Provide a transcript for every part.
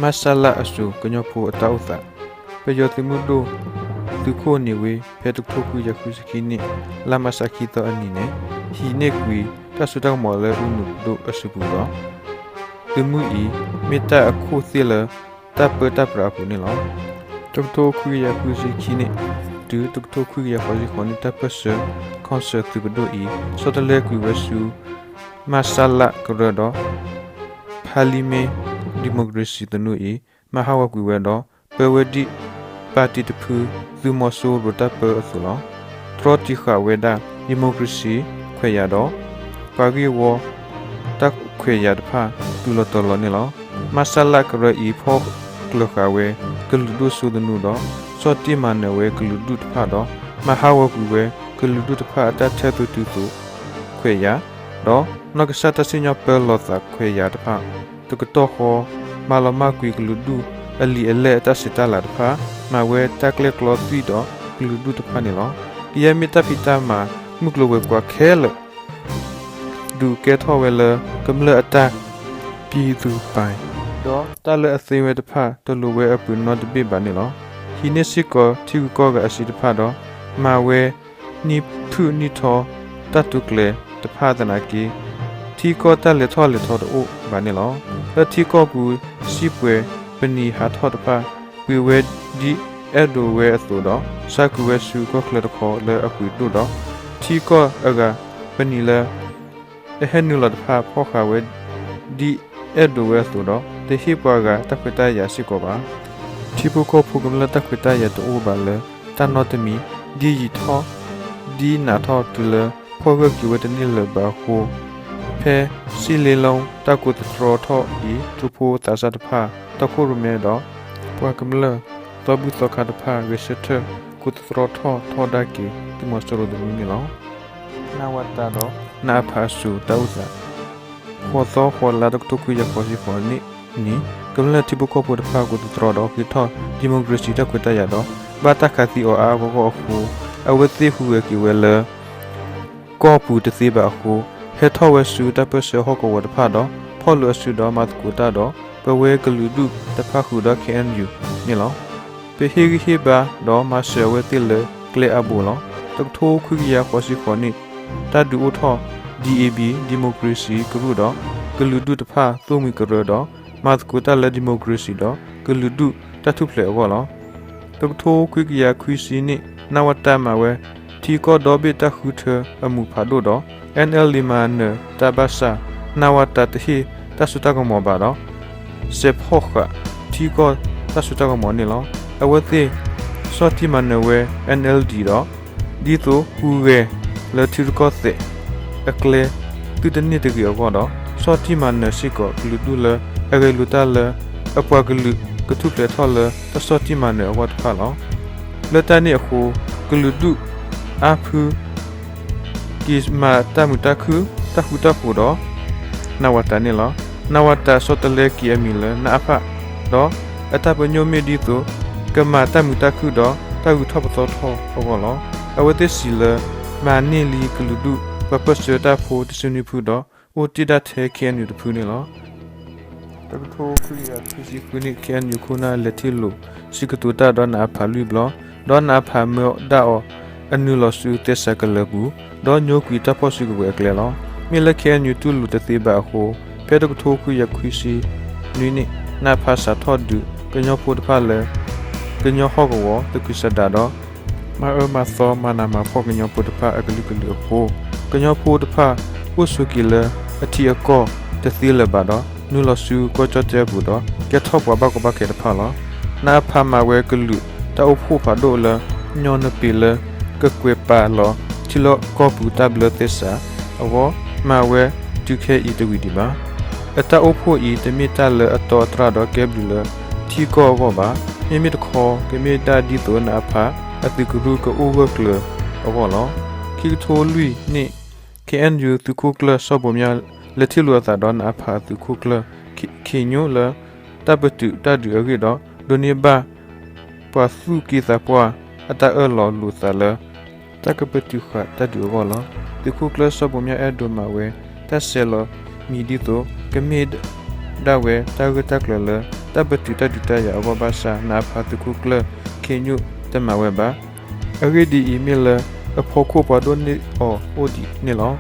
မဆလအစိၤ ကညီဖိအတၢ်အိၣ်သး. ပယီၤသုးမုၢ်ဒိၣ် သုးခိၣ်န့ၣ်ဝ့ ဖဲတကထိခွံကယၤဃုဆံခံနံၣ် လါမးရှးခံသီအနံၤန့ၣ် ဟံးန့ၢ်ကွံာ်တၢ်စိတၢ်ကမီၤလၢအူနုာ်ပဒိၣ်အစုပူၤဒီး သုးမုၢ်အံၤ မ့ၢ်တၢ်အခိၣ်သ့ၣ်လၢ တၢ်ပၢတၢ်ပြးအပူၤန့ၣ်လီၤ. တကထိခွံကယၤဃုဆံခံနံၣ် တုၤတကထိခွံကယၤဃိးဆံဃိးနံၣ် တၢ်ပၢၢ်ဆၢ ခီၣ်စၢၣ်သုးပဒိၣ်အံၤ ဆီတလဲကွံာ်ဝဲဆူ မဆလကရၢဒီး ဖါလံမ့ၣ် ဒံၣ်မိၣ်ကရ့စံၣ်သနူအံၤ မၤဟးဂီၤကွံာ်ဝဲဒီး ပၢဝဲဒ်ပၣ်တံၣ်တဖု သုးမီၤစိရိၤတၢ်ပၢအသိးလီၤ. တြီတံာ်ဃာ်ဝဲဒၣ် ဒံၣ်မိၣ်ကရ့စံၣ်ခွဲးယာ်ဒီး ပှၤဂ့ၢ်ဝီတၢ်ခွဲးယာ်တဖၣ် တုၤလီၤတီၤလီၤန့ၣ်လီၤ. မဆလကရၢအံၤ ဖီၣ်ကျၢၤဃာ်ဝဲ ကလုာ်ဒူၣ်စိသနူဒီး ဆီၣ်တံၢ်မၤနၢၤဝဲကလုာ်ဒူၣ်တဖၣ်ဒီး မၤဟးဂီၤကွံာ်ဝဲ ကလုာ်ဒူၣ်တဖၣ်အတၢ်ထၢသုးတုၤသိးခွဲးယာ် ဒီးနီၢ်ကစၢ်တၢ်စံၣ်ညီၣ်ပၢလီၤသးခွဲးယာ်တဖၣ် တကတီၢ်ဃီ မၤလီၤမၢ်ကွံာ်ကလုာ်ဒူၣ်အလံာ်အလဲၢ်အတၢ်ဆဲးတၢ်လၤတဖၣ်, မၤဝဲတၢ်ကျဲၣ်ကျီသွံၣ်ဒီးကလုာ်ဒူၣ်တဖၣ်န့ၣ်လီၤ. ကယဲၢ်မ့ၢ်တၢ်ဖံးတၢ်မၤ မုၢ်ကျိၤဝဲၤကွာ်ခဲလၢာ် ဒုးကဲထီၣ်ဝဲလၢကမျၢၢ်အတၢ် ပံသူပၤ ဒီးတၢ်လၢအသ့ဝဲတဖၣ် တလိၣ်ဝဲအပှ့ၤနီတဘ့ၣ်ဘၣ်န့ၣ်လီၤ. ဟံးန့ၢ်စ့ၢ်ကီးထံဂုၤကီၢ်ဂၤအစုတဖၣ်ဒီး မၤဝဲ နံၣ်ဖုၣ်နံၣ်ထီ တၢ်တိာ်ကျဲၤတဖၣ်သနာ်က့ ထံကီၢ်တၢ်လဲၤထီၣ်လဲၤထီတအိၣ်ဘၣ်န့ၣ်လီၤ. လၢထံကီၢ်ပူၤ စံၣ်ပှဲၤပနံာ်ဟးထီၣ်တဖၣ် ပှ့ၤဝဲဒ်အဲၣ်ဒိးဝဲအသိးဒီး ဆါကွံာ်ဝဲဆူကီၢ်ချၢတခီလၢအပှ့ၤဒိၣ်ဒီး ထံကီၢ်အဂၤပနံာ်လၢ အဟဲနုာ်လီၤတဖၣ် ဖီၣ်ဃာ်ဝဲဒ်အဲၣ်ဒိးဝဲအသိးဒီး တဟ့ၣ်ပှၤဂၤတၢ်ခွဲးတၢ်ယာ်စ့ၢ်ကီးဘၣ်. ထံဖိကီၢ်ဖိကမျၢၢ်တၢ်ခွဲးတၢ်ယာ်တအိၣ်ဘၣ်လၢတၢ်နီတမံၤ ဒ်ယံာ်ထီၣ် ဒ်နးထီၣ်တုၤလၢဖီၣ်ဂၢၢ်က့ၤဝဲတန့ၢ်လၢၤဘၣ်အဃိ ဖဲစံၣ်လ့လိတၢ်ကိးသတြီထီၣ်အံၤ ထူဖိသးစၢ်တဖၣ် တီခိၣ်ရိၣ်မဲဒီး ပှၤကမျၢၢ်သီဘူၣ်သီခါတဖၣ် ဂဲၤဆၢထၢၣ်ကိးသတြီထီၣ်ထီဒါက့ၤ သုးမီၤစိရိၤသနူန့ၣ်လီၤ. နဝတဒီး နအဖအစိၤတၢ်အိၣ်သး ဃိးသီဃိးလါ တကထိခွံကယၤဃိးဆံဃိးနံၣ်န့ၣ် ကမျၢၢ်ထံဖိကီၢ်ဖိတဖၣ်ကိးသတြီဒီး ဃ့ထီၣ်ဒံၣ်မိၣ်ကရ့စံၣ်တၢ်ခွဲးတၢ်ယာ်ဒီး ဘၣ်တၢ်ခးသံအီၤအါအါဂီၢ်ဂီၢ်အဃိ အဝဲသ့ၣ်ဟူးဂဲၤက့ၤဝဲလၢ ကီၢ်ပူၤတသ့ဘၣ်အဃိ ဟဲထီၣ်ဝဲဆူတၢ်ပၢၢ်ဆၢဟီၣ်ကဝီၤတဖၣ်ဒီး ဖီၣ်လိာ်အစုဒီးမၤသကိးတၢ်ဒီး ပဝဲကလုာ်ဒူၣ်တဖၣ်ဃုာ်ဒီး ခ့ၣ်အဲၣ်ယူၣ်န့ၣ်လီၤ. ပဟ့ၣ်ဂံၢ်ဟ့ၣ်ဘါဒီးမၤစၢၤအဝဲသ့ၣ်လၢကျဲအါဘိလီၤ. တကထိခွံကယၤဃိးဆံဃိးနံၣ် တၢ်ဒုးအိၣ်ထီၣ် ဒံၣ်အ့ဘံၣ် ဒံၣ်မိၣ်ကရ့စံၣ်ကရူၢ်ဒီး ကလုာ်ဒူၣ်တဖၣ်သိၣ်မှံၤကရၢဒီး မၤသကိးတၢ်လၢဒံၣ်မိၣ်ကရ့စံၣ်ဒီးကလုာ်ဒူၣ်တၢ်ထူၣ်ဖျဲးအဂီၢ်လီၤ. တကထိခွံကယၤခွံဆံနံၣ် နဝတမၤဝဲ ထံကီၢ်ဒီဘ့ၣ်တၢ်ဃုထၢအမူးဖးဒိၣ်ဒီး NLD မၤနၢၤတၢ်ဘၣ်ဆၣ် နဝတတဟ့ၣ်တၢ်စိတၢ်ကမီၤဘၣ်ဒီး စဲးဖီၣ်ဃာ်ထံကီၢ်တၢ်စိတၢ်ကမီၤန့ၣ်လီၤ. အဝဲသ့ၣ် ဆီၣ်တံၢ်မၤနၢၤဝဲ NLD ဒီး ဒ်သိးဟူးဂဲၤလၢထံရူၢ်ကီၢ်သဲးအကျဲ သုတန့ၢ်တဂ့ၤအဂီၢ်ဒီး ဆီၣ်တံၢ်မၤနၢၤစ့ၢ်ကီးကလုာ်ဒူၣ်လၢအဂဲၤလိာ်တၢ်လၢ အပှၤကလုာ်ကထူၣ်ဖျဲးထီၣ်လၢတၢ်ဆီၣ်တံၢ်မၤနၢၤအဂီၢ်တဖၣ်လီၤ. လၢတၢ်န့ၣ်အဃိ ကလုာ်ဒူၣ်အါဖု က့ၤမၤတၢ်မုာ်တၢ်ခုၣ် တၢ်ဃူတၢ်ဖိးဒီး နဝတန့ၣ်လီၤ. နဝတဆီတလဲက့ၤအမံၤလၢ နအဖ ဒီးအတၢ်ပညိၣ်မ့ၢ်ဒ်သိး ကမၤတၢ်မုာ်တၢ်ခုၣ်ဒီးတၢ်ဂုၤထီၣ်ပသီထီၣ်အဂီၢ်လီၤ. အဝဲသ့ၣ်စံးလၢ မၤန့ၢ်လံကလုာ်ဒူၣ်ပှၤပၢၢ်ဆၢတၢ်ဖိတစုနွံဖုဒီး အိၣ်တ့ၢ်ဒၣ်ထဲ ခ့ၣ်အဲၣ်ယူၣ်တဖုန့ၣ်လီၤ. တကထိခွံကယၤခွံဆံဃုနံၣ် ခ့ၣ်အဲၣ်ယူၣ်ခိၣ်နၢ်လဲၤထံၣ်လိာ်စံးကတိၤတၢ်ဒီးနအဖလွံၢ်ဘျီ, ဒီးနအဖမၢဒၣ်အီၤအနုာ်လီၤဆူသဲစးကလၢၤပူၤ, ဒီးညိကွံာ်တၢ်ဖီၣ်စုကဝဲၤအကျဲလီၤ. မ့ၢ်လၢ ခ့ၣ်အဲၣ်ယူၣ်တူၢ်လိာ်တသ့ဘၣ်အဃိ, ဖဲတကထိခွံကယၤခွံဆံနွံနံၣ် နအဖစးထီၣ်ဒုးကညီဖိတဖၣ်လၢ ကညီဟီၣ်ကဝီၤသကုၤဆးဒးဒီး မၤအၢမၤသီမၤနးမၤဖှီၣ်ကညီဖိတဖၣ်အကလုာ်ကလုာ်အဃိ, ကညီဖိတဖၣ်အိၣ်ဆိးက့ၤလၢအထံအကီၢ်တသ့လၢၤဘၣ်ဒီး နုာ်လီၤဆူကီၢ်ကၠီၣ်တဲၣ်အပူၤဒီး ကဲထီၣ်ပှၤဘၣ်ကီဘၣ်ခဲတဖၣ်လီၤ. နအဖးမၤဝဲကလုာ်တၢ်အိၣ်ဖှိၣ်ဖးဒိၣ်လၢ ညီနပ့ၤလၢကကွဲးပာ်လီၤထံလီၢ်ကီၢ်ပူၤတၢ်ဘျၢသဲစးအဂီၢ် မၤဝဲတုၤခဲအံၤတဝံၤဒံးဘၣ်. အတၢ်အိၣ်ဖှိၣ်အံၤတမ့ၢ်တၢ်လၢအတီအတြၢ်ဒီးကဲဘျုးလၢထံကီၢ်အဂီၢ်ဘၣ်. မ့မ့ၢ်တခီ ကမ့ၢ်ဒၣ်ဒ်သိးနအဖးအသုးကရူၢ်ကအိၣ်ဂၢၢ်ကျၢၤအဂီၢ်လီၤ. ခံကထိလွံၢ်နံၣ် ခ့ၣ်အဲၣ်ယူၣ် သုးခိၣ်ကျၢၢ်စီၤဘိးမၠၣ် လဲၤထံၣ်လိာ်အသးဒီးနအဖးအသုးခိၣ်ကျၢၢ် ခ့ၣ်ညိၣ်လၢ တၢ်ပတုာ်တၢ်ဒုးအဂ့ၢ်ဒီး ဒိးန့ၢ်ဘၣ်ပှၤသူၣ်က့သးပှၢ်အတၢ်အၢၣ်လီၤလိာ်သးလၢ တၢ်ကပတုာ်ဃာ်တၢ်ဒုးအဂီၢ်လီၤ. သုးခိၣ်ကျၢၢ်စီၤဘိးမၠၣ်အဲၣ်ဒိးမၤဝဲ တၢ်ဆဲးလီၤမံၤဒ်သိး ကမ့ၢ် ဒၣ်ဝဲတၢ်ဂၢၢ်တၢ်ကျၢၤလၢ တၢ်ပတုာ်တၢ်ဒုးတၢ်ယၤအဂီၢ်ဘၣ်ဆၣ် နအဖးသုးခိၣ်ကျၢၢ်ခ့ညိၣ်တမၤဝဲဘၣ်. အဂ့ၢ်ဒ်အံၤ, မ့ၢ်လၢအဖီခိၣ်ပှၤဒိၣ်န့ၢ်အီၤအိၣ်ဒံးန့ၣ်လီၤ.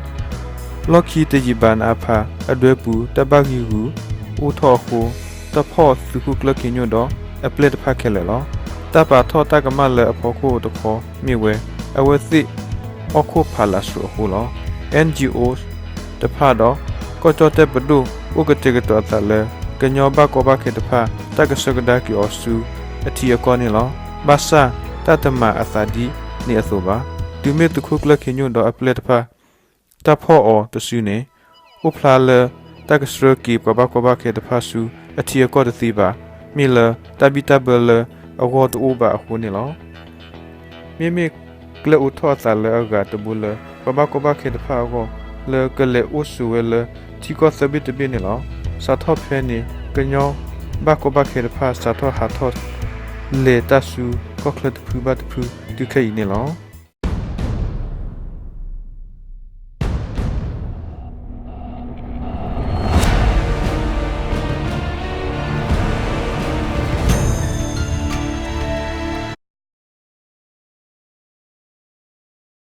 လီၢ်ခံတယံာ်ဘၣ် နအဖးအဒွဲပူၤ တၢ်ဘၣ်ဂံာ်ဂူာ်အိၣ်ထီၣ်အဃိ တၢ်ဖီၣ်အီၤသုးခိၣ်ကျၢၢ်ခ့ညိၣ်ဒီးအပျဲၢ်တဖၣ်ခဲလၢာ်လီၤ. တၢ်ပာ်ထီၣ်တၢ်ကမၣ်လၢအဖီခိၣ်တခီမ့ၢ်ဝဲ အဝဲသ့ၣ်အီၣ်ခိၣ်ဖးလးဆူအဃိလီၤ. အၣ်အၣ်ကၠီအိ တဖၣ်ဒီး ကီၢ်ကၠီၣ်တဲၣ်ပဒိၣ် အိၣ်ကတဲာ်ကတီၤအသးလၢ ကညီဘၣ်ကီဘၣ်ခဲတဖၣ် တၢ်ကဆှၢကဒါက့ၤအီၤဆူအထံအကီၢ်န့ၣ်လီၤ. ဘၣ်ဆၣ် တၢ်တမၤအသးဒ်န့ၣ်အသိးဘၣ်. တုၤမ့ၢ်သုးခိၣ်ကျၢၢ်ခ့ညိၣ်ဒီးအပျဲၢ်တဖၣ် တၢ်ဖီၣ်အီၤတစုန့ၣ် အိၣ်ဖျါလၢတၢ်ကဆှၢက့ၤပှၤဘၣ်ကီဘၣ်ခဲတဖၣ်ဆူအထံအကီၢ်တသ့ဘၣ်. မ့ၢ်လၢတၢ်ဘံၣ်တၢ်ဘၢလၢအဂီၢ်တအိၣ်ဘၣ်အဃိန့ၣ်လီၤ. မ့မ့ၢ်ကျဲအိးထီၣ်အသးလၢအဂၤတဘိလၢ ပှၤဘၣ်ကီဘၣ်ခဲတဖၣ်အဂီၢ် လၢကလဲၤအိၣ်ဆိးဝဲလၢထံကီၢ်သၢဘ့ၣ်တဘ့ၣ်န့ၣ်လီၤ. စးထီၣ်ဖဲန့ၣ် ကညီဘၣ်ကီဘၣ်ခဲတဖၣ် စးထီၣ်ဟးထီၣ်လဲၤတၢ်ဆူကီၢ်ချၢတဖုဘၣ်တဖုတုၤခဲအံၤန့ၣ်လီၤ.